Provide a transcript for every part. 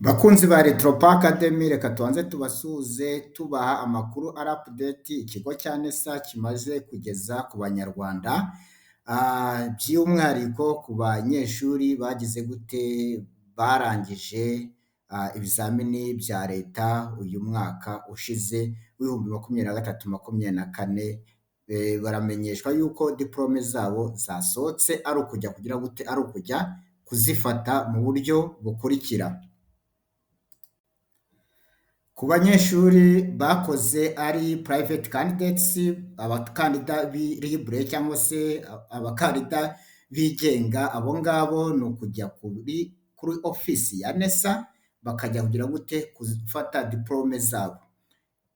Bakunzi ba Retropa Academy, reka tubanze tubasuhuze tubaha amakuru ari update ikigo cya NESA kimaze kugeza ku banyarwanda, by'umwihariko ku banyeshuri bagize gute barangije ibizamini bya leta uyu mwaka ushize w'2023 24. Baramenyeshwa yuko diplome zabo zasohotse, ari ukujya kugira gute, ari ukujya kuzifata mu buryo bukurikira. Ku banyeshuri bakoze ari private candidates, abakandida libre cyangwa se abakandida bigenga, abo ngabo ni ukujya kuri ofisi ya NESA bakajya kugira gute, gufata diplome zabo.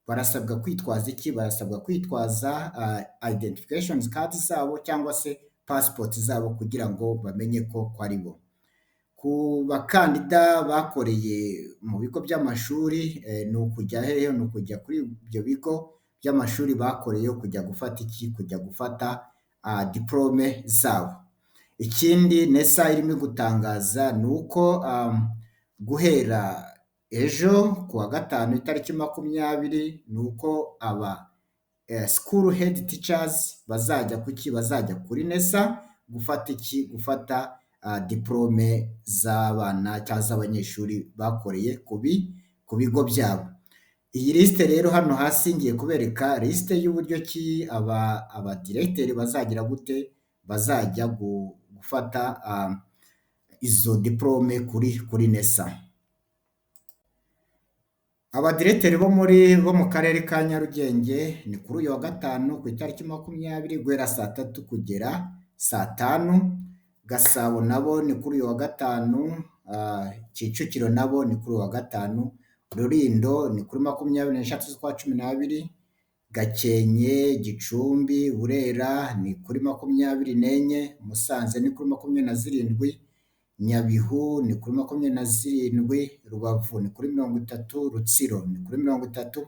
Barasabwa kwitwaza iki? Barasabwa kwitwaza identification card zabo cyangwa se passport zabo kugira ngo bamenye ko ari bo. Ku bakandida bakoreye mu bigo by'amashuri, ni ukujya hehe? Ni ukujya kuri ibyo bigo by'amashuri bakoreye kujya gufata iki? Kujya gufata diplome zabo. Ikindi NESA irimo gutangaza ni uko guhera ejo ku wa gatanu itariki 20, ni uko aba school head teachers bazajya kuki? Bazajya kuri NESA gufata iki? Gufata diplome z'abana cyangwa z'abanyeshuri bakoreye ku bigo byabo. Iyi lisite rero hano hasi ngiye kubereka lisite y'uburyo ki abadiregiteri bazagira gute, bazajya gufata izo diplome kuri NESA. Abadiregiteri bo mu karere ka Nyarugenge ni kuri uyu wa gatanu ku itariki 20 guhera saa 3 kugera saa 5. Gasabo nabo ni kuri uyu wa gatanu, Kicukiro nabo ni kuri uyu wa gatanu, Rulindo ni kuri 23 z'ukwa 12, Gakenke, Gicumbi, Burera ni kuri 24, Musanze ni kuri 27, Nyabihu ni kuri 27, Rubavu ni kuri 30, Rutsiro ni kuri 30,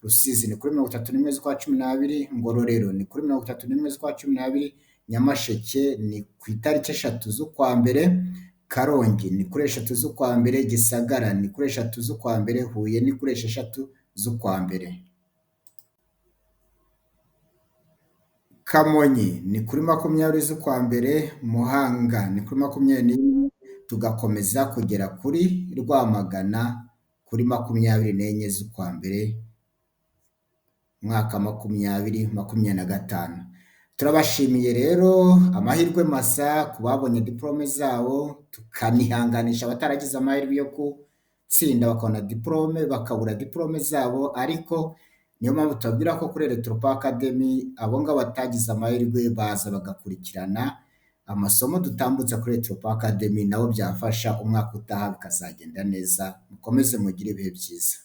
Rusizi ni kuri 31 z'ukwa 12, Ngororero ni kuri 31 z'ukwa 12, Nyamasheke ni ku itariki 3 z'ukwa mbere, Karongi ni kuri 3 z'ukwa mbere, Gisagara ni kuri 3 z'ukwa mbere, Huye ni kuri 6 z'ukwa mbere. Kamonyi ni kuri 20 z'ukwa mbere, Muhanga ni kuri 21, tugakomeza kugera kuri Rwamagana kuri 24 z'ukwa mbere mwaka 2025. Turabashimiye rero, amahirwe masa ku babonye diplome zabo, tukanihanganisha abataragize amahirwe yo gutsinda bakabona diplome, bakabura diplome zabo, ariko niyo mpamvu tubabwira ko kuri Retropa Academy abo ngabo batagize amahirwe baza bagakurikirana amasomo dutambutsa kuri Retropa Academy, nabo byafasha umwaka utaha bikazagenda neza. Mukomeze mugire ibihe byiza.